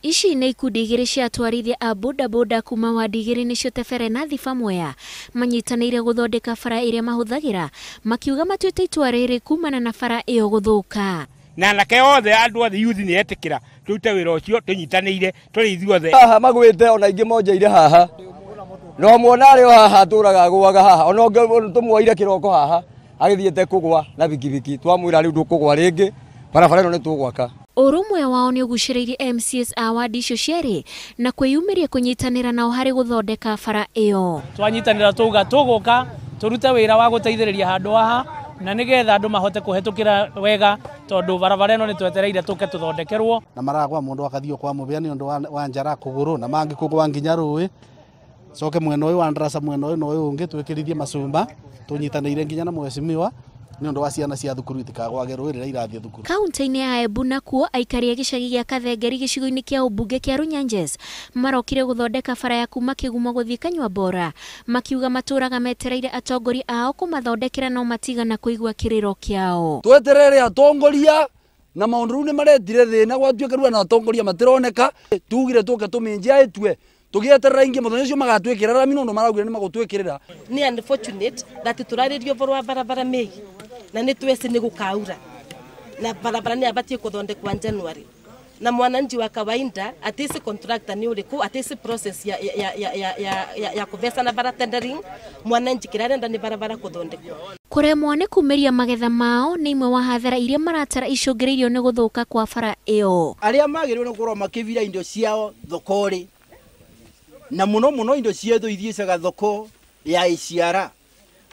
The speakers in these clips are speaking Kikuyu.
Ici nĩ ikundi igĩrĩ cia atwarithia a bodaboda kuma wadi igĩrĩ nĩcio Tebere na Thiba Mwea manyitanĩire gũthondeka bara ĩrĩa mahũthagĩra, makiuga matuĩte itua rĩrĩ kumana na bara ĩyo gũthũka. Na anake othe andũ othe youth nĩ etĩkĩra tũrute wĩra ũcio tũnyitanĩire tũrĩ ithuothe. Haha magwĩte ona ingĩ monjeire haha, no muona arĩ o haha atũraga agũaga haha, ona ũngĩ tũmuoire kĩroko haha agĩthiĩte kũgwa na bikibiki, twamwĩra rĩu ndũkũgwa rĩngĩ, barabara ĩno nĩ tũgwaka. Ũrũmwe wao nĩ ũgucĩrĩirie MCAs a wadi icio cierĩ na kwĩyumĩria kũnyitanĩra nao harĩ gũthondeka bara ĩyo. Twanyitanĩra tũuga tũgũka tũrute wĩra wa gũteithĩrĩria handũ haha na nĩgetha andũ mahote kũhetũkĩra wega, tondũ barabara ĩno nĩ twetereire tũke tũthondekerwo. Na maragwa mũndũ akathiĩ kwa mũbĩa nĩ ũndũ wa njara kũgũrũ na mangĩ kũgwa nginya rũĩ, coke mwena ũyũ wa ndraca mwena ũyũ na ũyũ ũngĩ twĩkĩrithie macumba tũnyitanĩire nginya na mheshimiwa nĩ ũndũ wa ciana cia thukuru itikagwage rũĩ rĩrĩa irathiĩ thukuru. Kaunti-inĩ ya Embu nakuo aikari a gĩcagi gĩa Kathengeri gĩcigo-inĩ kĩa ũmbunge kĩa Runyanjes marokire gũthondeka bara ya kuma Kĩgumo gũthiĩ Kanyuambora, makiuga matũraga metereire atongoria ao kũmathondekera no matigana kũigua kĩrĩro kĩao. Tweterere atongoria na maũndũ rĩu nĩ maretire thĩna gwatuĩka rĩu ona atongoria matironeka, tugire tũke tũmĩnjia ĩtue tũgĩeterera ingĩ mũthenya ũcio magatwĩkĩrĩra rami nũndũ maraugire nĩ magũtwĩkĩrĩra. Nĩ unfortunate that tũrarĩrio ũhoro wa barabara mĩi na nĩ tweci nĩ gũkaura na barabara nĩ yabatiĩ kũthondekwa January, na mwananchi wa kawaida atisi contractor nĩ ũrĩkũ, atisi process ya kũvesana bara tendering, mwananchi kĩrarenda nĩ barabara kũthondekwo. Kũremwo nĩ kumĩria magetha mao nĩ imwe wa hathara iria maratara icũngĩrĩirio nĩ gũthũka kwa bara ĩyo. Arĩa magĩrĩirwo nĩ gũkorwo makĩbira indo ciao thoko-rĩ, na mũno mũno indo cietũ ithiĩcaga thoko ya Iciara.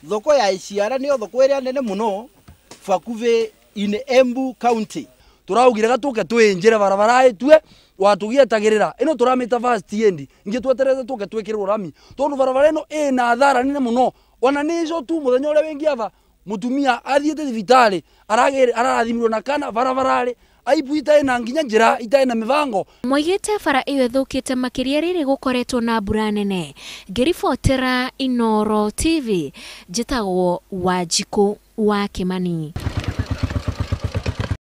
Thoko ya Iciara nĩyo thoko ĩrĩa nene mũno bakubĩ in Embu County. Tũraugire gatũke twĩnjĩre barabara ĩtue watũgietagĩrĩra ĩno tũramĩta fast end ingĩ tweterete tũke twĩkĩrwo rami, tondũ barabara ĩno ĩna hathara nene mũno. Ona nĩ ico tu mũthenya ũrĩa wĩngiaba mũtumia athiĩte thibitarĩ ararathimirwo na kana barabararĩ aibu itarĩ na nginya njĩra itarĩ na mĩbango. Moigĩte bara ĩyo ĩthũkĩte makĩria rĩrĩ gũkoretwo na mbura nene. Ngĩribotera Inooro TV, njĩtagwo Wanjikũ wa Kĩmani.